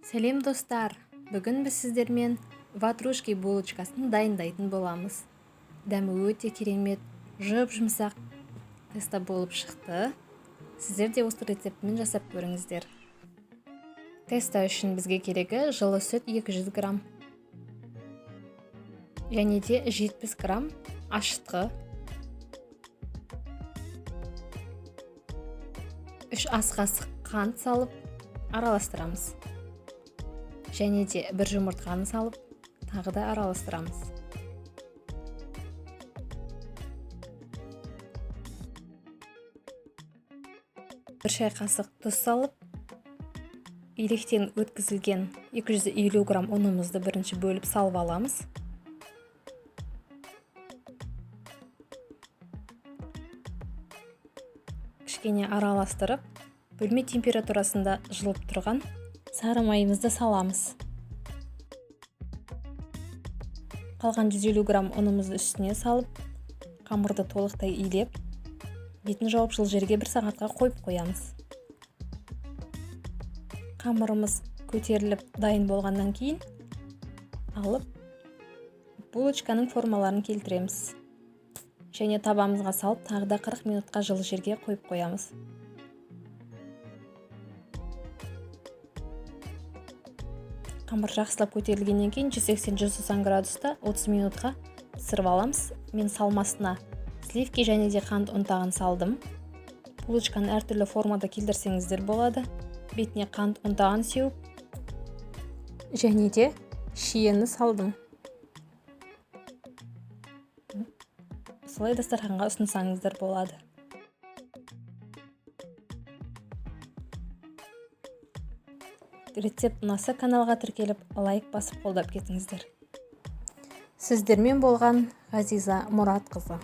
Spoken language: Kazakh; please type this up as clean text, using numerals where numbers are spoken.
Сәлем, достар! Бүгін біз сіздермен ватрушки булочкасын дайындайтын боламыз. Дәмі өте керемет, жұп-жұмсақ тесто болып шықты. Сіздер де осы рецептімен жасап көріңіздер. Тесто үшін бізге керегі жылы сүт 200 грамм және де 70 грамм ашытқы, 3 ас қасық қант салып араластырамыз. Және де бір жұмыртқаны салып тағы да араластырамыз. 1 шай қасық тұз салып, електен өткізілген 250 грамм ұнымызды бірінші бөліп салып аламыз. Кішкене араластырып, бөлме температурасында жылып тұрған сары майымызды саламыз. Қалған 150 грамм ұнымызды үстіне салып, қамырды толықтай илеп, бетін жауып жылы жерге 1 сағатқа қойып қоямыз. Қамырымыз көтеріліп дайын болғаннан кейін алып булочканың формаларын келтіреміз. Және табамызға салып тағы да 40 минутқа жылы жерге қойып қоямыз. Қамыр жақсылап көтерілгеннен кейін 180-190 градуста 30 минутқа пісіріп аламыз. Мен салмасына сливки және де қант ұнтағын салдым. Булочканы әртүрлі формада келтірсеңіздер болады. Бетіне қант ұнтағын сеуіп және де шиені салдым. Солай дастарханға ұсынсаңыздар болады. Рецепт ұнаса каналға тіркеліп, лайк басып қолдап кетіңіздер. Сіздермен болған Ғазиза Мұратқызы.